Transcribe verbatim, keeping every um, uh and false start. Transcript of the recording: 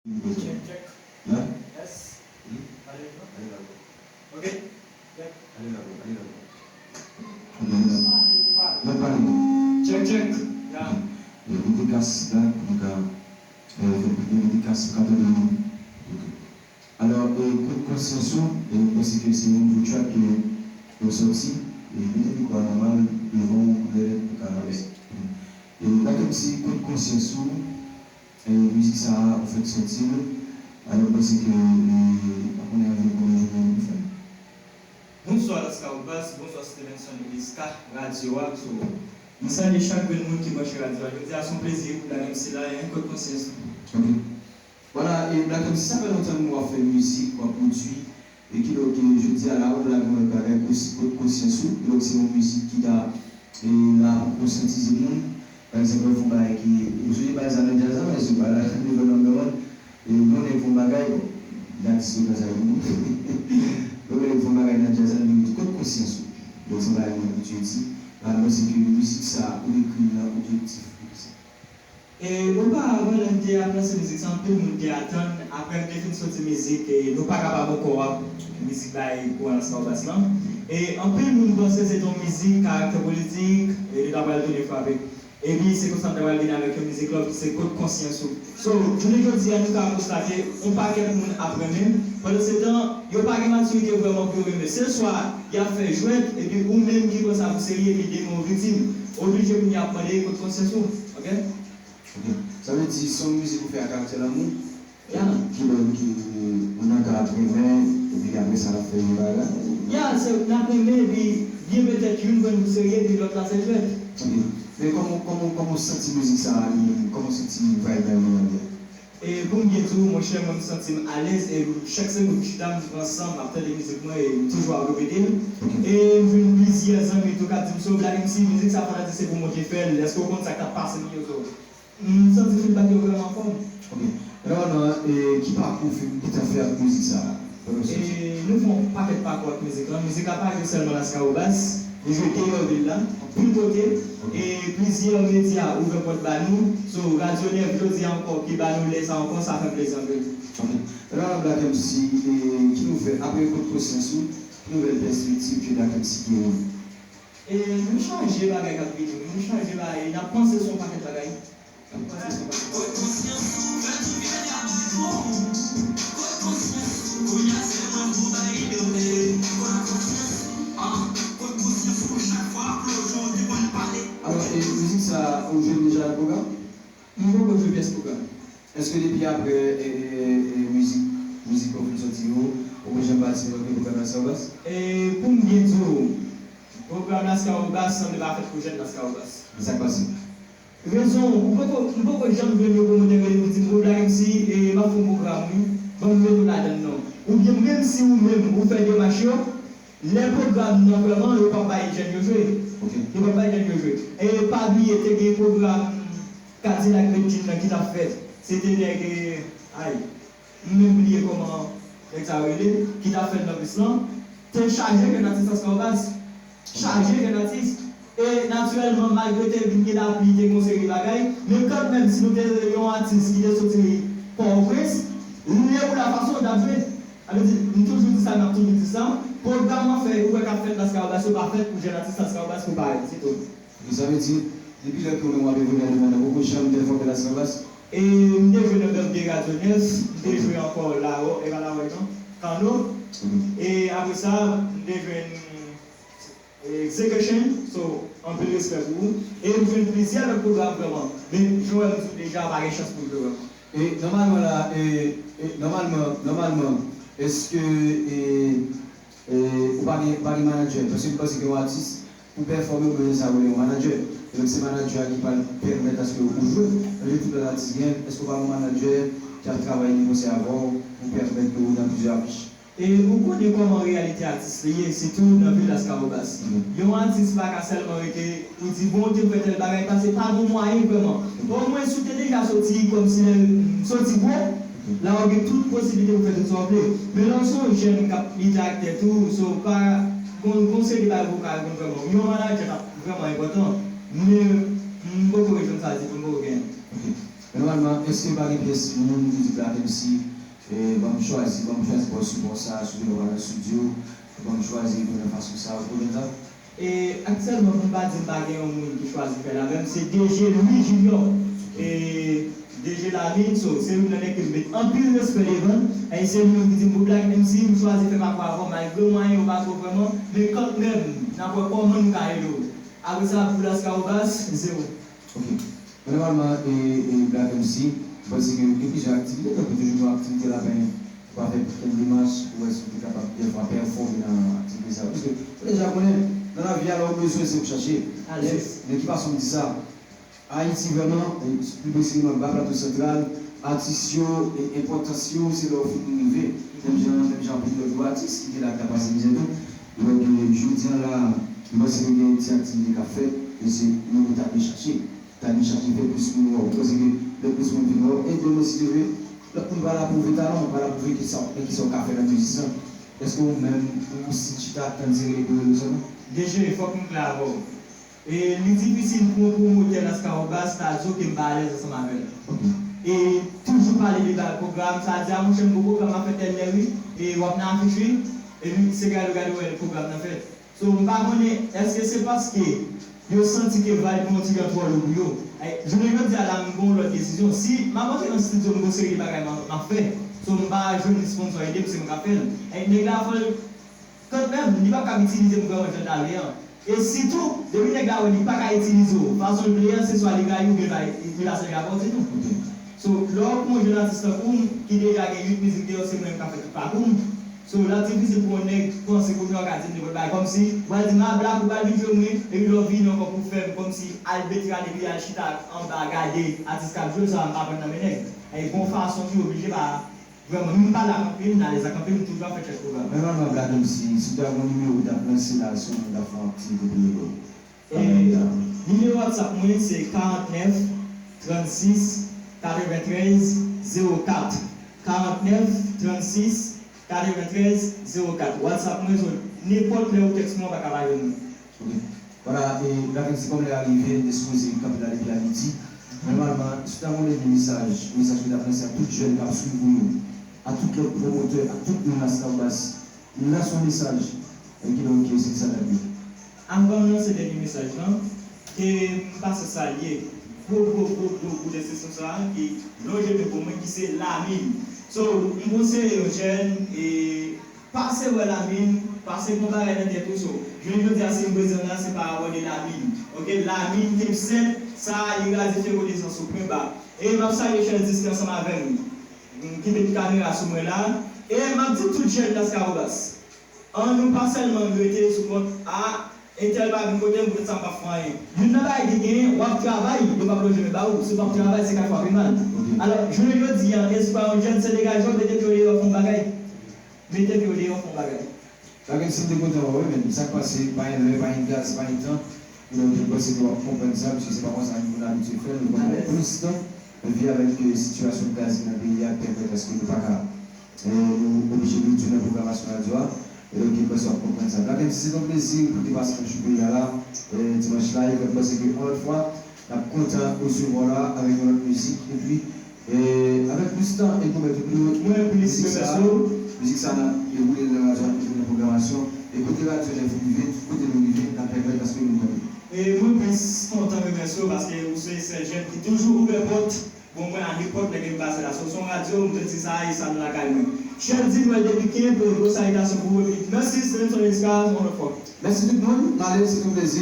Check, check. Yes. Hmm? Ale, non? Ale la. Ok. Check. Ale la, ale la. Ok, ale la. N ap pale. Check, check. Ya. Ok. Dédicace la, nou ka, euh, fè dédicace, nou ka tande nou. Ok. Alò, e, kot konsyans ou, e, m panse ke se yon nouvo track ke nou sòti, e, mete mikwo a nòmal devan w, lè ou ka analize. E, Black M C, kot konsyans ou, e, mizik sa a, ou fèk sòti l, alò m panse ke, e, m pa konnen avèk ou menm jan pou fè l. Bonswa Lascahobas, bonswa Stevenson Eliska, radyo a, so, m salye chak grenn moun ki branche radyo a. Jodi a se yon plezi pou Black M C la, e, kot konsyans ou. Ok. Vwala, e Black M C, sa fè lontan nou ap fè mizik, w ap pwodui, e kidonk, e, jodi a la, w ap lage yon lòt bagay, kot konsyans ou, kidonk se yon mizik ki ta, e, la pou konsyantize moun. Pa egzanp, lè w fè yon bagay ki, ou sonje bagay sa nan djaz la, men se pa la, level number one, e, yon nèg fè yon bagay, bon, li atis nan djaz la, wi. Yon nèg fè yon bagay nan djaz la, li di, kot konsyans ou? Donk, se yon bagay mwen abitye di, la, mwen se ke mizik sa, ou ekri l nan objektif, pou ki sa? E, oparavan, lè m te ap lanse mizik sa, anpil moun te atann, apre m te fin soti mizik, e, Nou Pa Kapab Ankò a, mizik bay Kouran Lascahobas lan. E, anpil moun panse se te yon mizik karaktè politik, e, nou ta pral tounen frape. Epi, se konsa m ta pral vin avèk yon mizik lòt, ki se Kot Konsyans Ou. So, jounen jodi a, nou ka konstate, yon pakèt moun ap renmen, pandansetan, yo pa gen matirite vrèman pou yo renmen. Se swa y ap fè jwèt, epi ou menm ki pran sa pou serye, epi demen w viktim, oblije kounye a ap mande kot konsyans ou. Ok? Ok. Sa vle di, se yon mizik ou fè ak karaktè lanmou? Ya. Ki lè ki moun nan ka ap renmen, epi apre sa l ap fè yon bagay? Ya, se, n ap renmen, epi byen petèt youn pran nou serye, epi lòt la se jwèt. Ok. Men kòman, kòman, kòman w santi mizik sa a, li, kòman w santi vibe la menm? E pou m byen di w, monchè, mwen m santi m alèz, e chak segonn m chita, m pran san, m ap tande mizik mwen, e m toujou ap repete l. Ok. E m jwenn plizyè zanmi tou k ap di m, so, Black M C, mizik sa fò ta di se pou Bondye fè l, èske w konn sa k t ap pase m yo, so, m santi feedback yo vrèman fò. Ok. Nòmalman, e, ki pakou w fin gentan fè ak mizik sa a? E, nou fè yon pakèt pakou ak mizik lan. Mizik la pa jwe sèlman Lascahobas. Li jwe deyò vil la, anpil kote. Ok. E plizyè medya ouvè pòt ba nou. So, Radyo Nèf jodi a ankò ki ba nou lè sa ankò, sa fè m plezi anpil. Ok. Nòmalman, Black M C, e, ki nouvèl, apre Kot Konsyans Ou, ki nouvèl pèspektiv ke Black M C genyen? E, nou chaje bagay k ap vini, nou chaje bagay, n ap panse sou yon pakèt bagay. N ap panse sou yon pakèt bagay. Alò, e, mizik sa, ou jwe l deja nan pwogram? M poko jwe pyès pwogram. Èske depi apre, e, e, e, mizik, mizik ou fin sòti yo, ou poko janm patisipe nan okenn pwogram Lascahobas? E, pou m byen di w, pwogram Lascahobas sanble pa fèt pou jèn Lascahobas. Men sa k pase? Rezon, ou poko, m poko janm jwenn yon pwomotè rele m pou di m, "Bon, Black M C, e, m ap fè yon pwogram, wi. Ban m mete w ladann non." Oubyen menm si ou menm, ou fè demach yo, lè pwogram nan vrèman, yo p ap bay jèn yo jwe. Ok. Yo p ap bay jèn yo jwe. E pa bliye, te gen pwogram Kadilak Medjine nan ki t ap fèt. Se te nèg, e, ay, m menm bliye kòman nèg sa yo rele, ki t ap fèt nan pis lan. Te chaje jèn atis Lascahobas. Chaje jèn atis. E natirèlman, malgre te vin gen lapli, te gen yon seri bagay, men kanmenm, si nou te yon atis ki te soti Pòtoprens, lè ou la fason, w t ap jwe. Sa vle di, m toujou di sa, m ap toujou di sa, pwogram w ap fè, ou wè k ap fèt Lascahobas, yo pa fèt pou jèn atis Lascahobas pou parèt, se tou. Sa vle di, depi lè ke ou menm w ap evolye nan domèn nan, ou poko janm pèfòme Lascahobas? E m te jwe nan birthday Radyo Nèf, m te jwe ankò Lawò, e pa Lawò non, Kano. Mhm. E apre sa, m te jwenn Execution, so, anpil respè pou ou. E m jwenn plizyè lòt pwogram vrèman. Men, jan w wè m di w deja, pa gen chans pou m jwe vrèman. E nòmalman la, e, e nòmalman, nòmalman, èske, e, e, ou pa gen, ou pa gen manadjè? Paske m panse ke yon atis, pou pèfòme, ou bezwen sa rele yon manadjè. E donk, se manadjè a ki pral pèmèt aske ou jwe. Paske tout lòt atis gen, èske ou pa gen yon manadjè ki ap travay negosye avè w pou pèmèt ke ou nan plizyè afich? E ou konnen kòman reyalite atis li ye, sitou nan vil Lascahobas. Mhm. Yon atis pa ka sèlman rete pou di, "Bon, te fè tèl bagay," paske pa gen mwayen vrèman. Omwen, si w te deja soti kòmsi lè, soti gwo, mhm, la w gen tout posiblite pou fè tout sa w vle. Men lè w se yon jèn k ap lite ak tèt ou, so pa gon, gon seri de bagay pou w ka jwenn vrèman. Yon manadjè t ap vrèman enpòtan, men m poko jwenn sa ditou, m poko genyen. Ok. Men nòmalman, èske pa gen pyès moun ki di Black M C, eh, ban m chwazi, ban m chwazi bò sipò sa, sou vin nan estidyo, ban m chwazi pou nan fason sa, ou konprann sa? E aktyèlman, pou m pa di m pa gen yon moun ki chwazi fè l avè m, se D J Louis Junior. E D J Lamine, so, se youn nan nèg ke m met anpil respè devan l. E se li menm ki di m pou Black M C, m chwazi fè pa kwa avè w, malgre mwayen yo pa twò vrèman, men kanmenm, n ap wè kòman nou ka ede w. Apre sa, pou Lascahobas, zewo. Ok. Bon, nòmalman, e, e Black M C, m panse ke gen plizyè aktivite, tankou toujou gen aktivite lapen, ou pa fè pwoblèm demach, ou wè si ou te kapab dèfwa pèfòme nan aktivite sa yo. Paske, ou deja konnen, nan lavi a, lè ou bezwen, se ou chache. Alèz. Men ki fason m di sa? Ayiti vrèman, e, pli presizeman Ba Plato Santral, atis yo, e, enpòtans yo, se lè ou fin rive. Menm jan, menm jan anpil lòt gwo atis ki te la, ki ta pase mizè tou. Donk, e, jodi a la, m panse ke gen ti aktivite k ap fèt, e se nou ta dwe chache. Ta dwe chache fè plis moun wè w. M panse ke lè plis moun vin wè w, e demen si Dye vle, lòt moun pral apwouve talan w, pral apwouve kisa, kisa w ka fè nan biznis lan. Èske ou menm, ou si chita ap tann se rele pou rele sèlman? D J, fòk m klè avè w. E li difisil pou yon pwomotè Lascahobas ta di w ke m pa alèz ansanm avè l. Ok. E toujou pale de bagay pwogram, sa di a monchè m gon pwogram m ap fè tèl lè wi, e w ap nan afich wi, epi se gade w gade w wè pwogram nan fèt. So, m pa konnen, èske se paske yo santi ke vibe mwen yon ti jan twò lou pou yo? Ay, jounen jodi a la, m gon lòt desizyon. Si m ap antre nan estidyo, m gon seri de bagay m ap, m ap fè. So, m pa jwenn sponsor ede m, se mwen k ap fè l. Ay, nèg la fò l, kanmenm, li p ap kab itilize m vrèman jan l ta vle an. E sitou, depi nèg la wè li pa ka itilize w fason l vle an, se swa li rayi w oubyen li pa, li pa sèvi avè w ditou. So, lè w pran yon jèn atis tankou m, ki deja gen uit mizik deyò, se mwen menm k ap fè tout pakou m. So, l ap difisil pou yon nèg panse kounye a w ka di m nenpòt bagay. Kòmsi, ou pral di m, "A, Black, ou pral vin jwe mwen," epi lè w vini ankò pou fè m kòmsi al betrad epi al chita anba gade atis k ap jwe, sa m pa pran nan men nèg. E gon fason ki oblije pa vrèman, m pa la kanpe, m alèz ak kanpe, m toujou ap fè chèch pwogram. Men nòmalman, Black M C, si w ta gen yon nimewo w t ap lanse la, si yon moun t ap fè yon aktivite pou yo. E, nimewo WhatsApp mwen se karantnèf trannsis katreventrèz zewo kat. Karantnèf trannsis katreventrèz zewo kat. WhatsApp mwen, so, nenpòt lè ou tèks mwen, ou pa ka pa jwenn mwen. Ok. Vwala, e Black M C, kòm lè a rive, m te sipoze kanpe la depi a midi. Nòmalman, si w ta gen yon dènye mesaj, mesaj ke w t ap lanse a tout jèn k ap swiv ou yo, a tout lòt pwomotè, a tout moun Lascahobas, lans yon mesaj, e kidonk, se sa n ap di. Anvan m lanse dènye mesaj lan, ke m pase salye gwo, gwo, gwo, gwo, gwo bout enstitisyon sa a ki lonje men pou mwen, ki se Lamine. So, m konseye yon jèn, e pase wè Lamine, pase pran bagay nan tèt ou. So, jounen jodi a, si m prezan la, se pa rapò de Lamine. Ok, Lamine Kemsèt, sa a, li raze fè konesans ou pwen ba. E m ap salye Chèl Diski ansanm avè m, ki met kamera sou mwen la. E m ap di tout jèn Lascahobas, ann nou pa sèlman rete sou kont, a, entèl pa vin kote m, poutèt sa m p ap fè anyen. Youn nan bagay ki genyen, w ap travay, yo p ap lonje men ba ou. Si w p ap travay, se k ap frape mal. Ok. Alò, jounen jodi a, espwa yon jèn se degaje w, mete pye w deyò, fè yon bagay. Mete pye w deyò, fè yon bagay. Bagay si m te kontan wè w wi, men sa k pase, pa gen lè, pa gen gaz, pa gen tan. Donk, mwen panse ke w ap konprann sa, paske se pa konsa moun abitye fè l, nou konn pran plis tan. Epi avèk, e, sitiyasyon gaz nan peyi a, k pèmèt èske nou pa ka, e, nou oblije retounen nan pwogramasyon radyo a. E donk, mwen panse w ap konprann sa. Black M C, se yon plezi pou te pase nan chou peyi a la, e, dimanch la, e mwen panse ke yon lòt fwa, n ap kontan resevwa w la avèk yon lòt mizik. Epi, e, avèk plis tan e pou mèt ou pli wot. Mwen plis remèsye w. Mizik sa n ap dewoule nan radyo a, toujou nan pwogramasyon. E kote radyo nèf rive, tout kote nou rive, n ap pèmèt paske nou konnen. E mwen plis kontan remèsye w paske ou se sèl jèn ki toujou ouvè pòt pou mwen a nenpòt lè ke m pase la. So, se yon radyo, m santi sa e sa m lakay mwen. Chèf di mwen depi Kenpo, gwo salitasyon pou ou epi mèsi, Stanton Escars, on the fuck. Mèsi tout moun, n ale, se yon plezi.